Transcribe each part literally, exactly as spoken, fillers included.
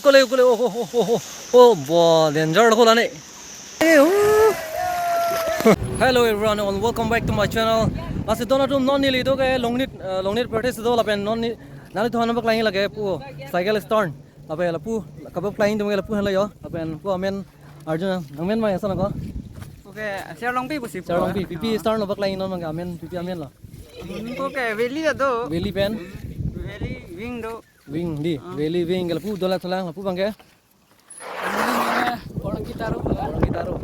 Kole, kole, oh, oh, oh, oh, oh, oh, bo, danger lo kolane. Eh, oh. Hello everyone and welcome back to my channel. Lasi don atum, non neli do ke Longnit, eh, Longnit practice do lapen non ni, nanglitum aphan nangpaklangji lake pu cycle stand. Lapen lapu kabaplang atum ke lapu henlo yo. Lapen pu amen Arjun, nangmen ma ya sana ko? Okay, Sir Longpi pusi. Sir Longpi, P P stand nangpaklangji non abang ke amen, P P amen lo. Ko ke Valley do. Valley pen? Valley wing do. Wing di, ah. Valley wing ke lapu dola tholang lapu abang ke. Orang kita ro. Orang kita ro.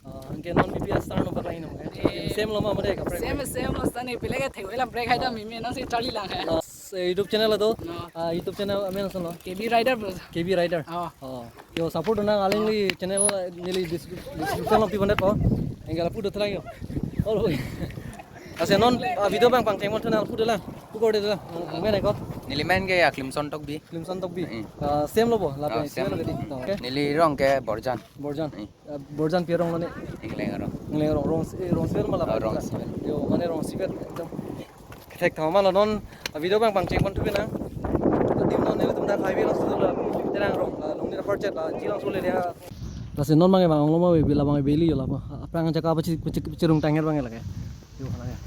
Ah, anke non P P stand nangpaklangji non ke. Eh. Same lo ma made kaprek. Same, same lo, stand ni pile ke thek wela brake hai da mimi non si charli lang hai. Ah, se YouTube channel do. No. Ah, YouTube channel amen ason lo. K B Rider bro. K B Rider. Oh. Oh. Yo support nang alangli channel neli descri-, description lo pi bandet po. Anke lapu do tholang yo. Oh. Ase non, ah, video abang pangcheng mon thunang pu dolang. Pu kor de dolang. Amen ko? Neli amen ke Aklimson Tokbi. Aklimson Tokbi. Mm. Ah, same lo bo, lapen, ah, same. Same lo ke di. No, okay. Neli rong ke Borjan. Borjan. Mm. Ah, Borjan pi arong lo ne? Ingleng arong. Ingleng arong, rong, eh, rong siver ma la. Ah, rong siver. Yo, mane rong siver ekdom. Kethek thama lo non, ah, video abang pangcheng pon thupi nang. Adim non nelitum dak highway lo sudah la, terang rong, la, Longnit apar chet la, jilang sule dia. Lasi non abang ke bang onglo ma, bila abang ke Valley yo la, aphrang jaka apa ci, ci, cirung tanger abang ke lake. Yo, lake.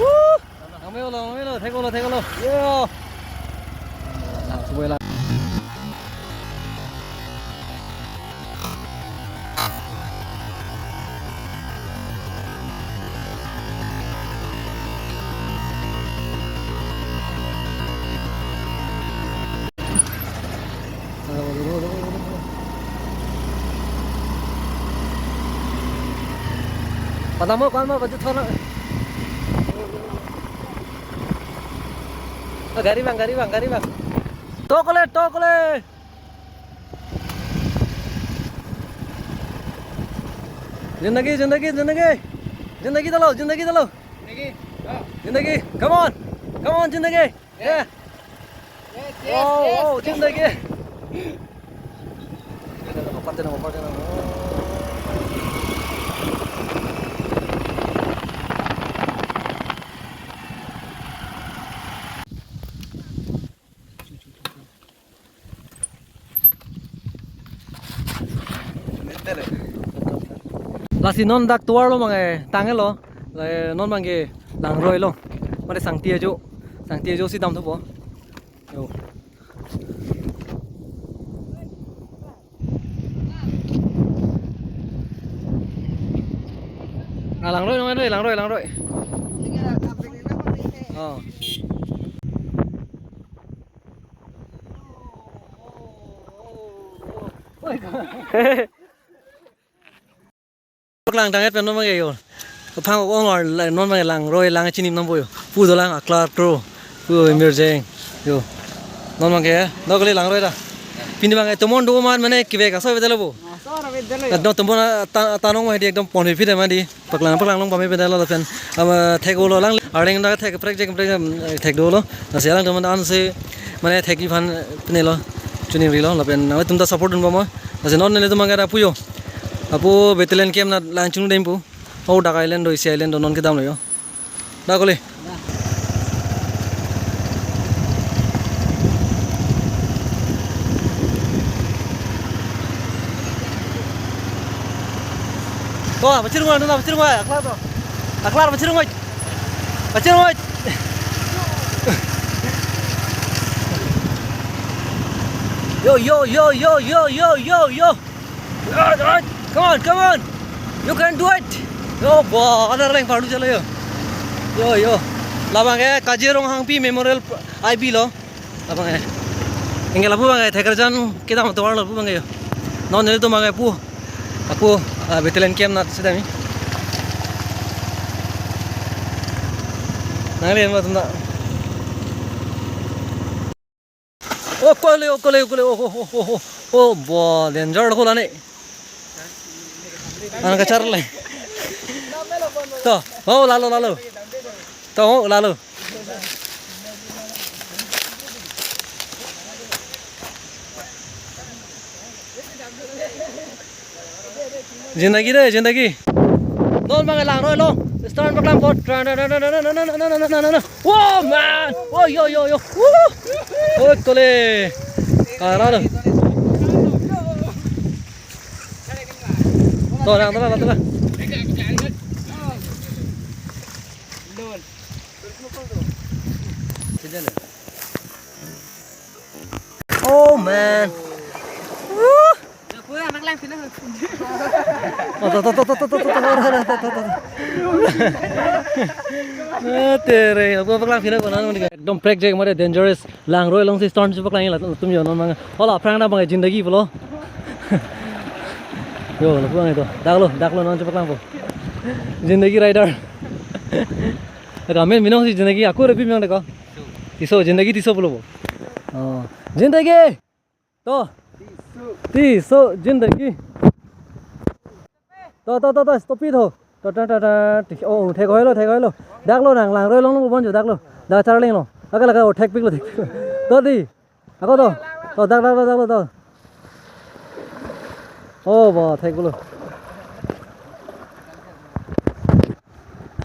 Woo! Nangme ulo, nangme ulo, thek ulo, thek ulo. Yo. Lang suboi lang. Patamo kan ma baju thona. Ah, gari abang, gari abang, gari abang. Tokole, tokole. Zindagi, zindagi, zindagi. Zindagi dalo, zindagi dalo. Zindagi. Ah. Zindagi. Come on. Come on, zindagi. Yeah. Yes, yes, wow, yes, wow, yes. Zindagi. Lasi non dak tovar lo abang ke tanglo, la non abang ke langroi lo. Mane sangti ajo, sangti ajo si damthupo. Yo. Ah, langroi, langroi, langroi, langroi. Oh. Paklang tangdet pen non abang ke yo. Kaphang ong or la, non abang ke langroi lang chinim nangpo yo. Pu dolang aklar tro. Pu emerging. Yo. Non abang ke, no kali langroi ta. Pini abang ke tomon do man mane kivek aso bete lo bo. Aso bete lo yo. No tomon ta, tanong ma di ekdom pon phit ma di. Paklang, paklang long pame bete lo pen. Ama thek ulo lang. Arleng dak thek prek jek prek, em, thek dolo. Lasi alangtum an si mane thek iphan pine lo. Chuning rilo lapen nangtum ta support dunpo mo. Lasi non nelitum abang ke dak pu yo. Apo battalion camp na lang chunudem pu. Oh, dak island do, isi island do non kedam lo yo. Dak kole. To, pachirung na, pachirung, aklar to. Aklar pachirung. Pachirung. Yo, yo, yo, yo, yo, yo, yo, yo. Alright, alright. Come on, come on. You can do it. Yo, bo, ada leng pardu chalo yo. Yo, yo. Labang ke Kazirong Hangpi Memorial I B lo. Labang ke. Anke lapu abang ke Thekerjan kedam atovar lo lapu abang ke yo. Non nelitum abang ke pu. Ako, ah, battalion camp nat sedami. Nangli ma tum na. Oh, kole, oh, kole, oh, kole, oh, oh, oh, oh, oh, bo, danger lo kolane. Anak kachar le. To, oh, lalo, lalo. To, oh, lalo. Zindagi de, zindagi. Non abang langroi long. Start paklang po. Tran, tran, tran. Wow, man. Oh, yo, yo, yo. Woo. Oh, kole. Ah, lalo. To, lang, to, lang, to, lang. Oh, man. Woo. Oh, to, to, to. Eh, tere, ako paklang pina ko nan. Ekdom prekjak mare dangerous. Langroi alongsi stunt si paklang la tum yo non mang. Hola, aphrang na abang zindagi pulo. Yo, lapu abang to. Daklo, daklo non si paklangpo. Zindagi rider. Ramen binong si zindagi, ako repi binong deko. Tiso, zindagi tiso pulo bo. Oh, zindagi. To. Tiso, zindagi. To, to, to, to, stop it ho. To, to, to, to, ti-, oh, thek hoilo, thek hoilo. Daklo nang, langroi longlo bon jo, daklo. Dak charlinglo. Lake, lake, oh, thekpiklo, thekpiklo. To di. Ako to. To, dak, dak, dak, daklo, to. Oh, bo, theklo.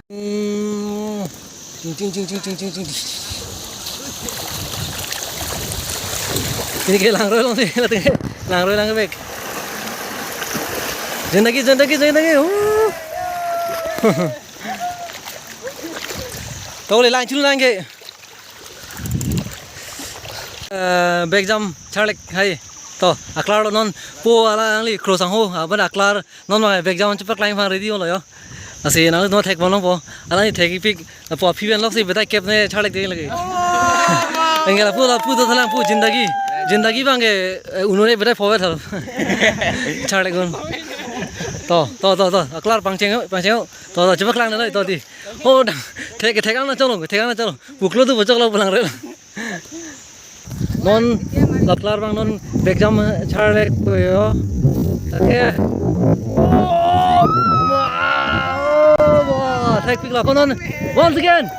Hmm. Ching, ching, ching. Ini ke langroi long si, langroi lang bek. Zindagi, zindagi, zindagi. Uh. Tole lang chulu lang ke. Eh, back jump charlek hai. To, aklar lo non po alangli cross angho, abang aklar non ma back jump chepaklangji aphan ready lo yo. Lasi nang no thek bom longpo. Alangli thekpik, po aphi pen loksi bedai kep ne charlek ding lagi. Anke lapu, lapu to thalang pu zindagi. Zindagi abang ke, eh, unore bedai forward hal. Charlek un. To, to, to, to. Aklar pangcheng, pangcheng. To, to, chepaklang na to di. Oh, dang. Thek, thek ang na cholo, thek ang na cholo. Puklo tu bocok lo pulang re. Non, aklar abang non back jump charlek ko yo. Oke. Oh, wow, wow, thekpiklo ko non. Once again.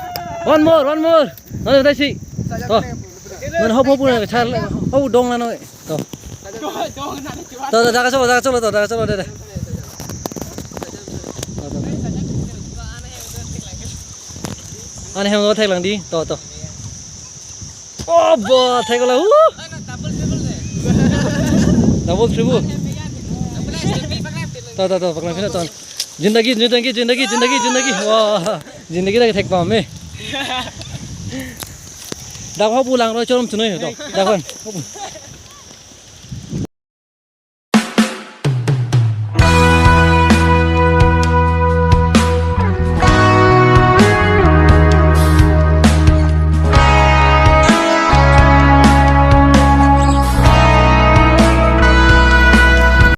One more, one more. Non, udah si. To. Non, hop, hop, charlek. Hop, dong na noi. To. To, to, dak cholo, dak cholo, to, dak cholo, de, de. To, to. An hem lo theklang di, to, to. Oh, bo, theklo, uh. Double, triple. To, to, to, paklang pina to. Zindagi, zindagi, zindagi, zindagi, zindagi. Wah, zindagi lagi thek pame. Dak ho pulang ro chorom chunoi to. Dak hon.